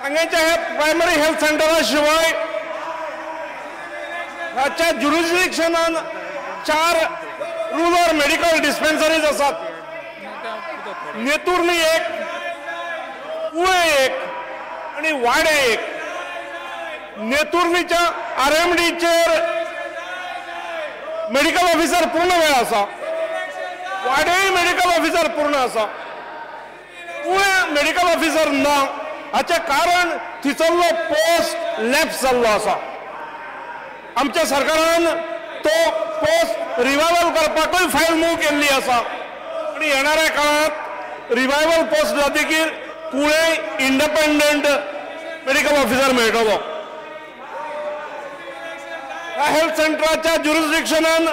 सांगेंच्या ह्या primary health सेंटरा शिवाय ह्याच्या ज्युरिस्डिक्शनान 4 रुरल मेडिकल डिस्पेन्सरीज आसात. नेतुर्ली एक, कुळे एक आनी वाडे एक. नेतुर्लीच्या आरएमडीचेर मेडिकल ऑफिसर पूर्ण वेळ आसा, वाडेय मेडिकल ऑफिसर पूर्ण आसा, कुळे मेडिकल ऑफिसर ना. हाचें कारण थंयसरलो पोस्ट लॅप्स जाल्लो आसा. आमच्या सरकारान तो पोस्ट रिवायवल करपाकूय फायल मूव केल्ली आसा आनी येणाऱ्या काळांत रिवायवल पोस्ट जातकीर कुळे इंडिपेंडंट मेडिकल ऑफिसर मेळटलो. ह्या हेल्थ सेंटराच्या ज्युरिस्डिक्शनान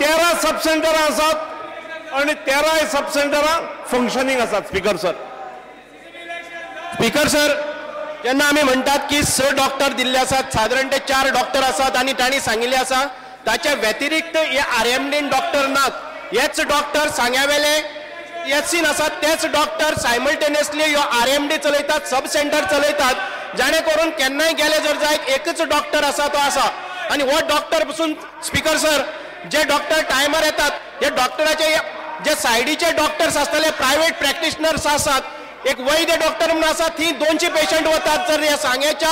13 सब सेंटरां आसात आनी 13 सब सेंटरां फंक्शनींग आसात. स्पीकर सर, स्पीकर सर, जेन्ना आमी म्हणटात की 6 डॉक्टर दिल्ले आसात, सादारण ते 4 डॉक्टर आसात आनी तांणी सांगिल्लें आसा, ताच्या व्यतिरिक्त हे आरएमडीन डॉक्टर नात. हेच डॉक्टर सांग्यावेले एचसीन आसात, तेच डॉक्टर सायमल्टेनियसली ह्यो आरएमडी चलयतात, सब सेंटर चलयतात, जाणे करून केन्नाय गेले जर जायत एकच डॉक्टर आसा तो आसा. आनी हो डॉक्टर पसून स्पीकर सर, जे डॉक्टर टायमार येतात, हे डॉक्टराचे जे सायडीचे डॉक्टर्स आसतले, प्रायवेट प्रॅक्टिशनर्स आसात, एक वैद्य डॉक्टर म्हणून आसा, थंय 200 पेशंट वतात. जर ह्या सांग्याच्या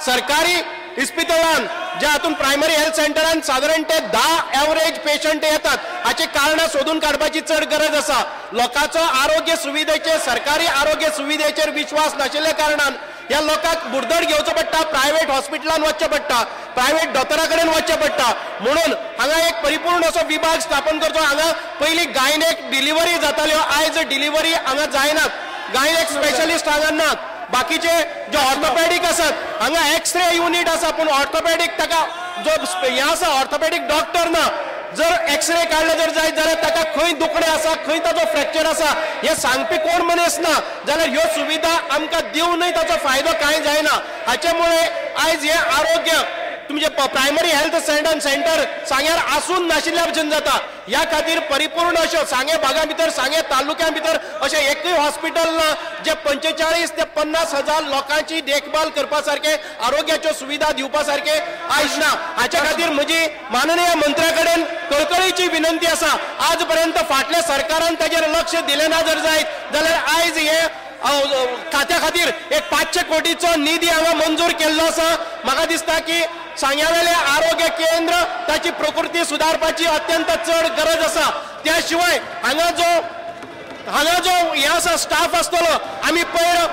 सरकारी इस्पितळान ज्या हातून प्रायमरी हेल्थ सेंटरान सादारण ते 10 एवरेज पेशंट येतात, हाची कारणां सोदून काडपाची चड गरज आसा. लोकांचो आरोग्य सुविधेचेर, सरकारी आरोग्य सुविधेचेर विश्वास नाशिल्ल्या कारणान ह्या लोकांक बुरदड घेवचो पडटा, प्रायवेट हॉस्पिटलान वचचें पडटा, प्रायवेट दोतोरा कडेन वचचें पडटा. म्हणून हांगा एक परिपूर्ण असो विभाग स्थापन करचो. हांगा पयलीं गायनेक डिलिव्हरी जाताल्यो, आयज डिलिव्हरी हांगा जायनात, गायनेक स्पेशलिस्ट हांगा नात. बाकीचे जे ऑर्थोपॅडीक आसात, हांगा एक्सरे युनीट आसा, पूण ऑर्थोपॅडीक ताका जो हें आसा ऑर्थोपॅडीक डॉक्टर ना. जर एक्सरे काडले जर जायत जाल्यार ताका खंय दुखणें आसा, खंय ताचो फ्रॅक्चर आसा हें सांगपी कोण मनीस ना. जाल्यार ह्यो सुविधा आमकां दिवनूय ताचो फायदो कांय जायना. हाचे मुळे आयज हें आरोग्य तुमचे प्रायमरी हेल्थ सेंटर सांग्यार आसून नाशिल्ल्या भशेन जाता. ह्या खातीर परिपूर्ण अश्यो सांगे भागा भितर, सांगे तालुक्या भितर अशें एकूय हॉस्पिटल ना जे 45 ते 50 हजार लोकांची देखभाल करपा सारके, आरोग्याच्यो सुविधा दिवपा सारके आयज ना. हाच्या खातीर म्हजी माननीय मंत्र्या कडेन कळकळीची विनंती आसा, आज पर्यंत फाटल्या सरकारान ताजेर लक्ष दिलें ना जर जायत जाल्यार आयज हे खात्या खातीर एक 500 कोटीचो निधी हांगा मंजूर केल्लो आसा. म्हाका दिसता की सांग्यावेले आरोग्य केंद्र ताची प्रकृती सुदारपाची अत्यंत चड गरज आसा. त्या शिवाय हांगा जो हे आसा स्टाफ आसतलो, आमी पयर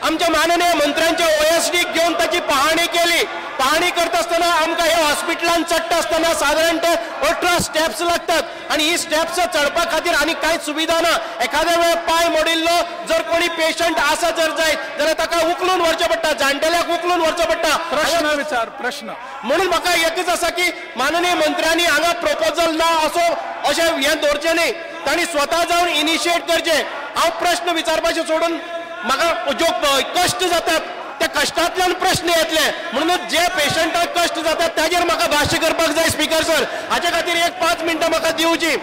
आमच्या माननीय मंत्र्यांच्या ओएसडीक घेवन ताची पाहणी केली. पाहणी करता आसतना आमकां हे हॉस्पिटलान चडटा आसतना सादारण ते 18 स्टेप्स लागतात आनी ही स्टेप्स चडपा खातीर आनी कांय सुविधा ना. एखाद्या वेळ पांय मोडिल्लो जर कोणी पेशंट आसा जर जायत जाल्यार ताका उखलून व्हरचें पडटा, जाणटेल्याक उखलून व्हरचो पडटा. प्रश्न विचार प्रश्न. म्हणून म्हाका एकच आसा की माननीय मंत्र्यांनी हांगा प्रपोजल ना असो अशें हें दवरचें न्ही, तांणी स्वता जावन इनिशिएट करचें. हांव प्रश्न विचारपाचें सोडून म्हाका ज्यो कश्ट जातात त्या कश्टांतल्यान प्रश्न येतले, म्हणून जे पेशंटाक कश्ट जातात ताजेर म्हाका भाश्य करपाक जाय स्पीकर सर. हाचे खातीर एक 5 मिनटां म्हाका दिवची.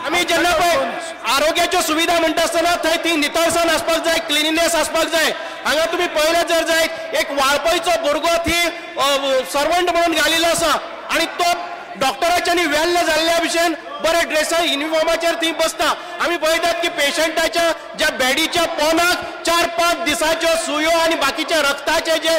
आमी जेन्ना पळय आरोग्याच्यो सुविधा म्हणटा आसतना थंय ती नितळसाण आसपाक जाय, क्लिनिनेस आसपाक जाय. हांगा तुमी पळयलें जर जायत, एक वाळपयचो भुरगो थी सर्वंट म्हणून घालिल्लो आसा आनी तो डॉक्टराच्यानी वेल्ल जाल्ल्या भशेन बरे ड्रेसा युनिफॉर्माचेर थंय बसता. आमी पळयतात की पेशंटाच्या ज्या बेडीच्या पोनाक 4-5 दिसाच्यो सुयो आनी बाकीच्या रक्ताचे जे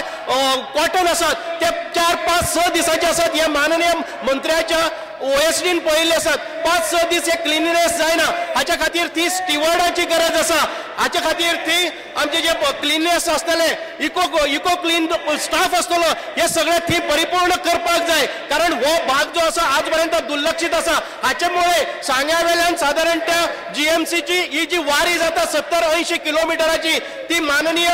कॉटन आसात ते 4-5-6 दिसाचे आसात. हे माननीय मंत्र्याच्या ओएसडीन पळयल्ले आसात. 5-6 दीस हे क्लिनिनेस जायना. हाच्या खातीर ती स्टिवर्डाची गरज आसा. हाच्या खातीर ती आमचे जे क्लिनिनेस आसतले, इको क्लीन स्टाफ आसतलो, हे सगळे थंय परिपूर्ण करपाक जाय. कारण हो भाग जो आसा आज पर्यंत दुर्लक्षीत आसा. हाचे मुळे सांग्या वेल्यान सादारण त्या जीएमसीची ही जी वारी जाता 70-80 किलोमिटराची, ती माननीय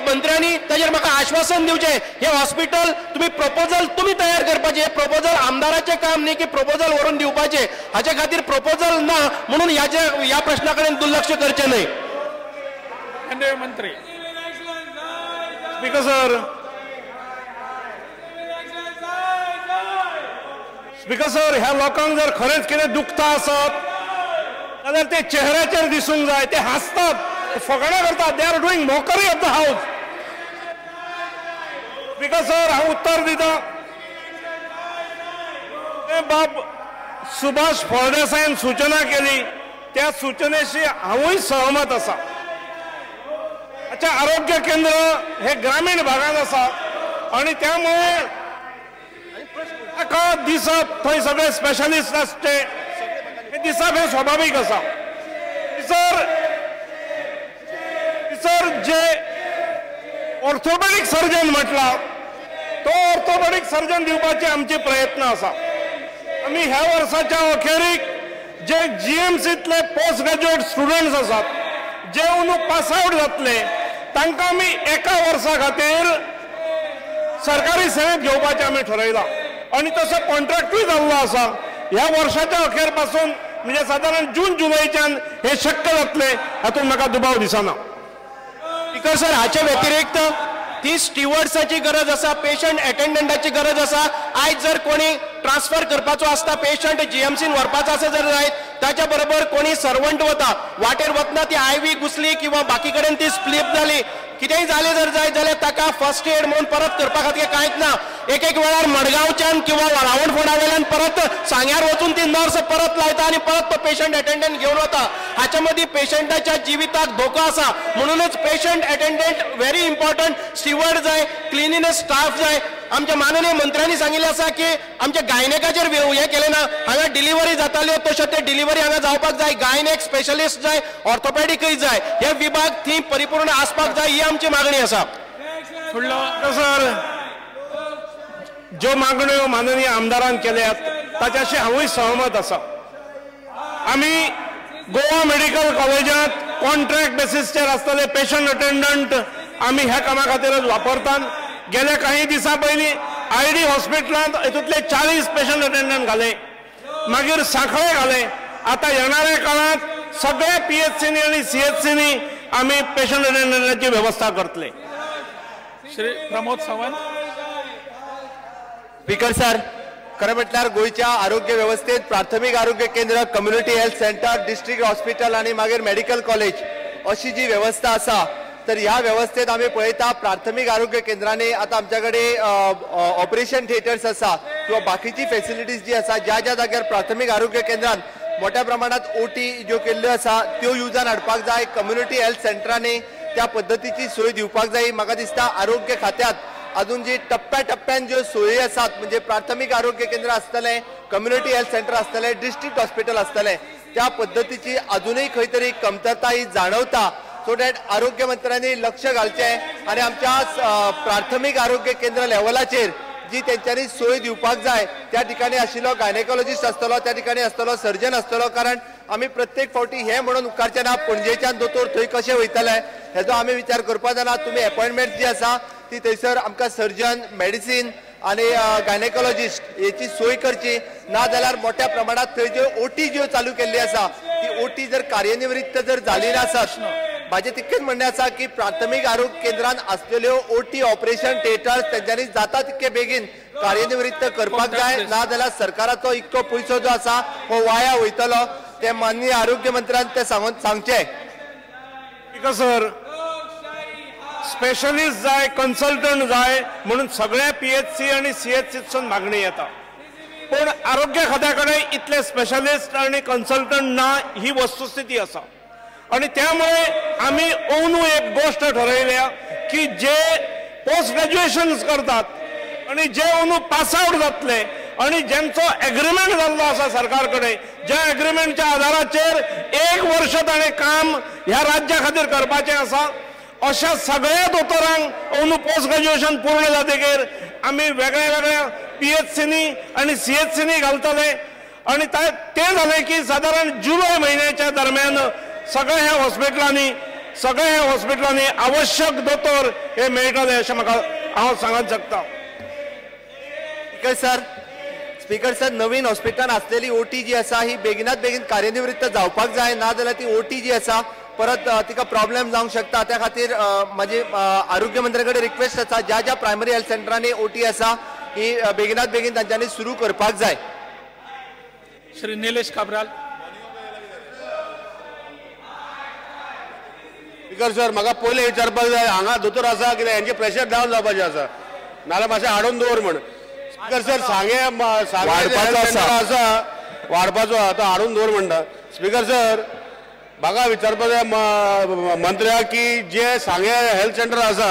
मंत्र्यांनी ताजेर म्हाका आश्वासन दिवचें. हे हॉस्पिटल तुमी प्रपोजल तुमी तयार करपाचें, हे प्रपोजल आमदाराचें काम न्ही की प्रपोजल व्हरून दिवपाचें. हाचे खातीर प्रपोजल ना म्हणून ह्या प्रश्ना कडेन दुर्लक्ष करचें न्हय. मंत्री. स्पीकर सर, स्पीकर सर, ह्या लोकांक जर खरेंच कितें दुखता आसत जाल्यार ते चेहऱ्याचेर दिसूंक जाय. ते हांसतात, फकाणां करतात, they are doing mockery of the house. Speaker sir, हांव उत्तर दिता. बाब सुभाष फळदेसायान सूचना केली त्या सूचनेशी हांवूय सहमत आसा. अच्छा, आरोग्य केंद्र हे ग्रामीण भागात आसा आनी त्यामुळे ताका दिसप थंय सगळे स्पेशलिस्ट आसचे हे दिसप हे स्वाभावीक आसा. सर जे ऑर्थोपेडीक सर्जन म्हटला तो ऑर्थोपेडीक सर्जन दिवपाचे आमचे प्रयत्न आसा. आमी ह्या वर्साच्या अखेरीक जे जीएमसीतले पोस्ट ग्रॅज्युएट स्टुडंट्स आसात जे अंदू पास आवट जातले तांकां आमी एका वर्सा खातीर सरकारी सेवेंत घेवपाचें आमी ठरयलां आनी तसो कॉन्ट्रॅक्टूय जाल्लो आसा. ह्या वर्साच्या अखेर पासून म्हणजे सादारण जून जुलयच्यान हे शक्य जातलें हातूंत म्हाका दुबाव दिसना. स्पीकर सर, हाचे व्यतिरिक्त ती स्टिवर्ड्साची गरज आसा, पेशंट अटेंडंटाची गरज आसा. आयज जर कोणी ट्रान्सफर करपाचो आसता, पेशंट जीएमसीन व्हरपाचो आसा जर जायत, ताच्या बरोबर कोणी सर्वंट वता, वाटेर वतना ती आयवी घुसली किंवा बाकी कडेन ती स्लिप जाली, कितेंय जालें जर जायत जाल्यार ताका फर्स्ट एड म्हणून परत करपा खातीर कांयच ना. एक एक वेळार मडगांवच्यान किंवा रावण फोंडा वेल्यान परत सांग्यार वचून ती नर्स परत लायता आनी परत तो पेशंट अटेंडंट घेवन वता. हाच्या मदीं पेशंटाच्या जिविताक धोको आसा. म्हणूनच patient attendant very important, steward जाय, क्लिनिनेस स्टाफ जाय. आमच्या माननीय मंत्र्यांनी सांगिल्लें आसा की आमच्या गायनेकाचेर हें केलें ना, हांगा डिलिव्हरी जाताल्यो तश्यो ते डिलिव्हरी हांगा जावपाक जाय, गायनेक स्पेशलिस्ट जाय, ऑर्थोपेडिकय जाय, हे विभाग थंय परिपूर्ण आसपाक जाय, ही आमची मागणी आसा. सर, ज्यो मागण्यो माननीय आमदारान केल्यात ताच्याशी हांवूय सहमत आसा. आमी गोवा मेडिकल कॉलेजांत कॉन्ट्रॅक्ट बेसिसचेर आसतले पेशंट अटेंडंट आमी ह्या कामा खातीरच वापरतात. गेल्या काही दिसां पयलीं आयडी हॉस्पिटलांत हितूंतले 40 पेशंट अटेंडंट घाले, मागीर सांखळे घाले. आतां येणाऱ्या काळांत सगळ्या पीएचसीनी आनी सीएचसीनी आमी पेशंट अटेंडंटाची वेवस्था करतले. श्री प्रमोद सावंत. स्पीकर सर, खरें म्हटल्यार गोंयच्या आरोग्य वेवस्थेत प्राथमीक आरोग्य केंद्र, community health centre, district hospital आनी मागीर मेडिकल कॉलेज अशी जी वेवस्था आसा, तर ह्या वेवस्थेत आमी पळयता प्राथमीक आरोग्य केंद्रांनी आतां आमच्या कडेन ऑपरेशन थिएटर्स आसा किंवा बाकीची फेसिलिटीज जी आसा, ज्या ज्या जाग्यार प्राथमीक आरोग्य केंद्रान मोठ्या प्रमाणात ओटी ज्यो केल्ल्यो आसा त्यो युजान हाडपाक जाय. कम्युनिटी हेल्थ सेंटरांनी त्या पद्दतीची सोय दिवपाक जाय. म्हाका दिसता आरोग्य खात्यांत अजून जी टप्प्या टप्प्यान ज्यो सोयी आसात, म्हणजे प्राथमीक आरोग्य केंद्र आसतलें, कम्युनिटी हेल्थ सेंटर आसतलें, डिस्ट्रिक्ट हॉस्पिटल आसतलें, त्या पद्दतीची अजूनय खंय तरी कमतरता ही जाणवता. सो that आरोग्य मंत्र्यांनी लक्ष घालचें आनी आमच्या प्राथमीक आरोग्य केंद्र लेवलाचेर जी तेंच्यांनी सोय दिवपाक जाय त्या ठिकाणी आशिल्लो गायनेकॉलॉजिस्ट आसतलो, त्या ठिकाणी आसतलो सर्जन आसतलो. कारण आमी प्रत्येक फावटी हें म्हणून उपकारचें ना पणजेच्यान दोतोर थंय कशें वयतले हेजो आमी विचार करपाक जायना. तुमी एपॉयंटमेंट जी आसा ती थंयसर आमकां सर्जन, मेडिसीन आनी गायनेकॉलॉजिस्ट हेची सोय करची, ना जाल्यार मोठ्या प्रमाणात थंय ज्यो ओटी ज्यो चालू केल्ली आसा ती ओटी जर कार्यनिवृत्त जर जाली ना आसत, म्हाजें तितकेंच म्हणणें आसा की प्राथमीक आरोग्य केंद्रान आसलेल्यो ओटी, ऑपरेशन थिएटर्स तेंच्यांनी जाता तितके बेगीन कार्यनिवृत्त करपाक जाय, ना जाल्यार सरकाराचो इतको पयसो जो आसा हो वाया वयतलो. ते माननीय आरोग्य मंत्र्यान ते सांगचें. सर, स्पेशलिस्ट जाय, कन्सल्टंट जाय म्हणून सगळ्या पीएचसी आनी सीएचसीतसून मागणी येता, पूण आरोग्य खात्या कडेन इतले स्पेशलिस्ट आनी कन्सल्टंट ना ही वस्तुस्थिती आसा. आनी त्यामुळे आमी अंदू एक गोश्ट ठरयल्या की जे पोस्ट ग्रॅज्युएशन करतात आनी जे अंदू पास आवट जातले आनी ज्यांचो एग्रीमेंट जाल्लो आसा सरकार कडेन, ज्या एग्रीमेंटच्या आदाराचेर एक वर्ष ताणें काम ह्या राज्या खातीर करपाचें आसा, अशा सगळ्या दोतोरांक अंदू पोस्ट ग्रॅज्युएशन पूर्ण जातकीर आमी वेगळ्या वेगळ्या पीएचसीनी आनी सीएचसीनी घालतले. आनी तें जालें की सादारण जुलय म्हयन्याच्या दरम्यान सगळ्या ह्या हॉस्पिटलांनी आवश्यक दोतोर हे मेळटले अशें म्हाका हांव सांगत शकता. स्पीकर सर, नवीन हॉस्पिटलान आसलेली ओटी जी आसा ही बेगिनात बेगीन कार्यनिवृत्त जावपाक जाय, ना जाल्यार ती ओटी जी आसा परत तिका प्रॉब्लेम जावंक शकता. त्या खातीर म्हाजी आरोग्य मंत्र्या कडेन रिक्वेस्ट आसा, ज्या ज्या प्रायमरी हेल्थ सेंटरांनी ओटी आसा ही बेगिनात बेगीन तांच्यांनी सुरू करपाक जाय. श्री निलेश काब्राल. स्पीकर सर, म्हाका पयलें विचारपाक जाय, हांगा दोतोर आसा कितें हेंचें प्रेशर डावन जावपाचें आसा. नाल्यार मातशें हाडून दवर म्हण. स्पीकर सर सांगे सांगे आसा वाडपाचो आतां हाडून दवर म्हणटा. स्पीकर सर म्हाका विचारपाक जाय मंत्र्याक की जे सांगे हेल्थ सेंटर आसा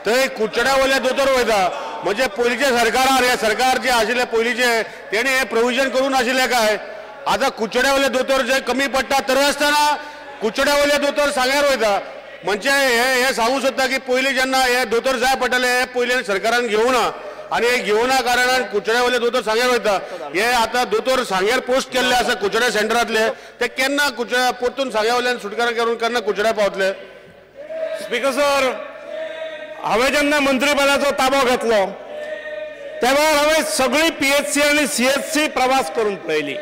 थंय कुडचड्या वयले दोतोर वयता, म्हणजे पयलींच्या सरकारान हे सरकार जे आशिल्ले पयलींचे तेणी हें प्रोविजन करूं नाशिल्लें काय? आतां कुडचड्या वयले दोतोर जे कमी पडटा तरी आसतना कुडचड्या वयले दोतोर सांग्यार वयता. म्हणजे हे सांगू सोदता की पयलीं जेन्ना हे दोतोर जाय पडटले हे पयलीं सरकारान घेवना आनी हे घेवना कारणान कुडचड्या वयले दोतोर सांग्यार वयता. हे आतां दोतोर सांग्यार पोस्ट केल्ले आसा कुडचड्या सेंटरांतले, ते केन्ना कुडचड्या परतून सांग्या वयल्यान सुटकारा करून केन्ना कुडचड्या पावतले? स्पीकर सर हांवें जेन्ना मंत्रीपदाचो ताबो घेतलो तेन्ना हांवें सगळी PHC आनी CHC प्रवास करून पळयली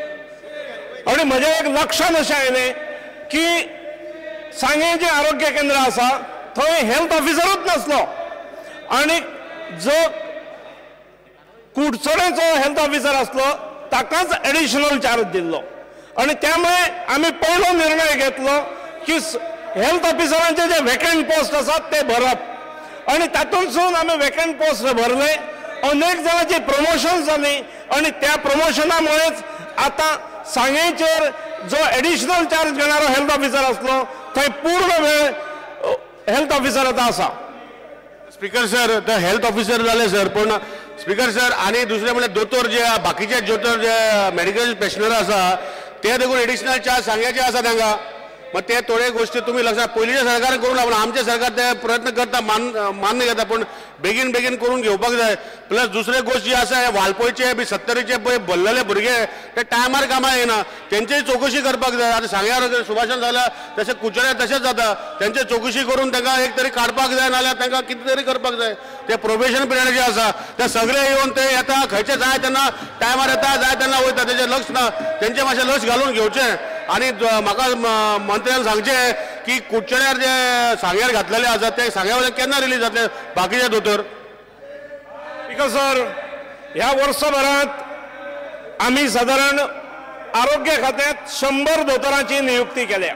आनी म्हज्या एक लक्षांत अशें आयलें की सांगें जें आरोग्य केंद्र आसा थंय हेल्थ ऑफिसरूच नासलो आनी जो कुडचडेचो हेल्थ ऑफिसर आसलो ताकाच एडिशनल चार्ज दिल्लो आनी त्यामुळे आमी पयलो निर्णय घेतलो की हेल्थ ऑफिसरांचे जे वेकंट पोस्ट आसात ते भरप आनी तातूंतसून आमी वेकंट पोस्ट भरले. अनेक जाणांची प्रमोशन जाली आनी त्या प्रमोशनामुळेच आतां सांगेचेर जो एडिशनल चार्ज घेणारो हेल्थ ऑफिसर आसलो थंय पूर्ण वेळ हेल्थ ऑफिसर आतां आसा. स्पीकर सर ते हेल्थ ऑफिसर जाले सर, पूण स्पीकर सर आनी दुसरें म्हणल्यार दोतोर जे बाकीचे दोतोर जे मेडिकल पेशनर आसा ते देखून एडिशनल चार्ज सांग्याचे आसा तांकां. मग ते थोडे गोष्टी तुम्ही लक्षात पयलींच्या सरकारान करूं ना, पूण आमचें सरकार ते प्रयत्न करता मान्य घेता, पूण बेगीन बेगीन करून घेवपाक जाय. प्लस दुसरे गोश्ट जी आसा हे वाळपयचे बी सत्तरीचे पळय भरलेले भुरगे ते टायमार कामां येना, तेंचीय चवकशी करपाक जाय. आतां सांग्यार सुभाषान जाल्यार तशें कुडचड्यार तशेंच जाता, तेंचे चवकशी करून तांकां एक तरी काडपाक जाय, नाल्यार तांकां कितें तरी करपाक जाय. ते प्रोबेशन पिरियड जे आसा ते सगळे येवन ते येता, खंयचे जाय तेन्ना टायमार येता, जाय तेन्ना वयता, तेजें लक्ष ना, तेंचें मातशें लक्ष घालून घेवचें. आनी म्हाका मंत्र्यान सांगचें की कुडचड्यार जे सांग्यार घातलेले आसा ते सांग्या वयल्यान केन्ना रिलीज जातले बाकीचे दोतोर? स्पीकर सर ह्या वर्सभरांत आमी सादारण आरोग्य खात्यांत 100 दोतोरांची नियुक्ती केल्या.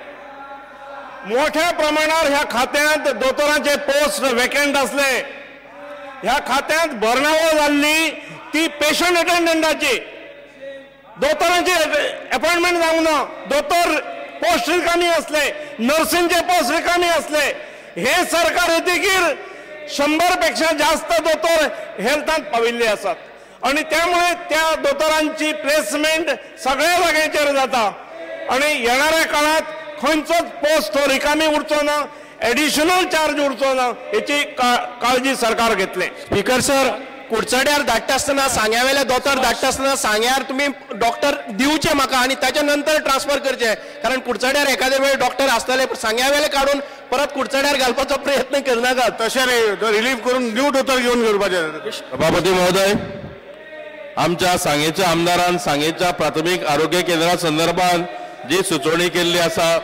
मोठ्या प्रमाणार ह्या खात्यांत दोतोरांचे पोस्ट वेकंट आसले. ह्या खात्यांत भरणावळ जाल्ली ती पेशंट अटेंडंटाची, दोतोरांची अपॉइंटमेंट जावंक ना, दोतोर पोस्ट रिकामी आसले, नर्सिंगचे पोस्ट रिकामी आसले. हे सरकार येतकीर 100 पेक्षा जास्त दोतोर हेल्थांत पाविल्ले आसात आनी त्यामुळे त्या दोतोरांची प्लेसमेंट सगळ्या जाग्यांचेर जाता आनी येणाऱ्या काळांत खंयचोच पोस्ट हो रिकामी उरचो ना, एडिशनल चार्ज उरचो ना हेची काळजी सरकार घेतले. स्पीकर सर कुडचड्यार धाडटा आसतना सांग्या वेले दोतोर धाडटा आसतना सांग्यार तुमी डॉक्टर दिवचे म्हाका आनी ताच्या नंतर ट्रान्सफर करचे, कारण कुडचड्यार एखादे वेळ डॉक्टर आसतले पूण सांग्या वेले काडून परत कुडचड्यार घालपाचो प्रयत्न करनाकात. तशें न्ही, रिलीफ करून न्यू दोतोर घेवन घेवपाचे. सभापती महोदय, आमच्या सांगेच्या आमदारान सांगेच्या प्राथमीक आरोग्य केंद्रा संदर्भात जी सुचोवणी केल्ली आसा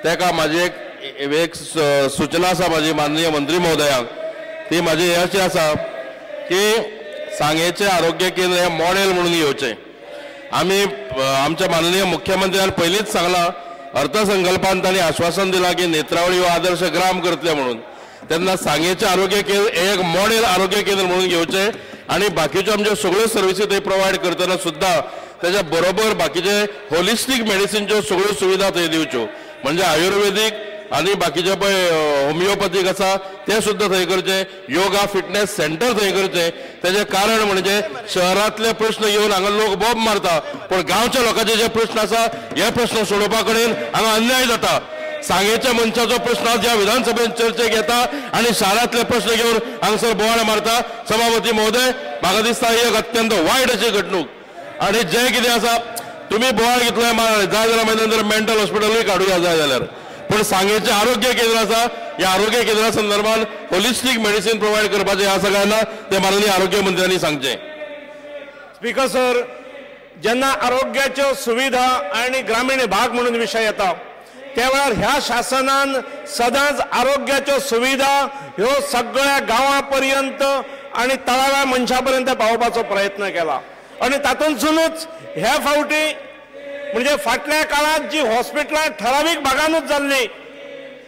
ताका म्हाजी एक सूचना आसा म्हाजी माननीय मंत्री महोदयांक, ती म्हाजी अशी आसा की सांगेचें आरोग्य केंद्र हें मॉडेल म्हणून घेवचें. आमी आमच्या माननीय मुख्यमंत्र्यान पयलींच सांगलां, अर्थसंकल्पान तांणी आश्वासन दिलां की नेत्रावळी हो आदर्श ग्राम करतले म्हणून, तेन्ना सांगेचें आरोग्य केंद्र हें एक मॉडेल आरोग्य केंद्र म्हणून घेवचें आनी बाकीच्यो आमच्यो सगळ्यो सर्विसी थंय प्रोवायड करतना सुद्दां तेच्या बरोबर बाकीचे होलिस्टीक मेडिसिनच्यो सगळ्यो सुविधा थंय दिवच्यो, म्हणजे आयुर्वेदीक आनी बाकीचे पळय होमिओपॅथीक आसा ते सुद्दां थंय करचें, योगा फिटनेस सेंटर थंय करचें. तेजें कारण म्हणजे शहरांतले प्रश्न येवन हांगा लोक बोब मारता, पूण गांवच्या लोकांचे जे प्रश्न आसा हे प्रश्न सोडोवपा कडेन हांगा अन्याय जाता. सांगेच्या मनशाचो प्रश्न ज्या विधानसभेन चर्चेक येता आनी शारांतले प्रश्न घेवन हांगासर बोवाळ मारता. सभापती महोदय, म्हाका दिसता ही एक अत्यंत वायट अशी घडणूक आनी जें कितें आसा तुमी बोवाळ घेतलो जाय जाल्यार मागीर नंतर मेंटल हॉस्पिटलूय काडुया जाय जाल्यार, पूण सांगेचें आरोग्य केंद्र आसा ह्या आरोग्य केंद्रा संदर्भात होलिस्टीक मेडिसीन प्रोवायड करपाचें ह्या सगळ्यांना तें माननीय आरोग्य मंत्र्यांनी सांगचें. स्पीकर सर, जेन्ना आरोग्याच्यो सुविधा आनी ग्रामीण भाग म्हणून विशय येता त्या वेळार ह्या शासनान सदांच आरोग्याच्यो सुविधा ह्यो सगळ्या गांवां पर्यंत आनी तळाव्या मनशां पर्यंत पावोवपाचो प्रयत्न केला आनी तातूंतसुनूच ह्या फावटी म्हणजे फाटल्या काळांत जी हॉस्पिटलां ठरावीक भागानूच जाल्ली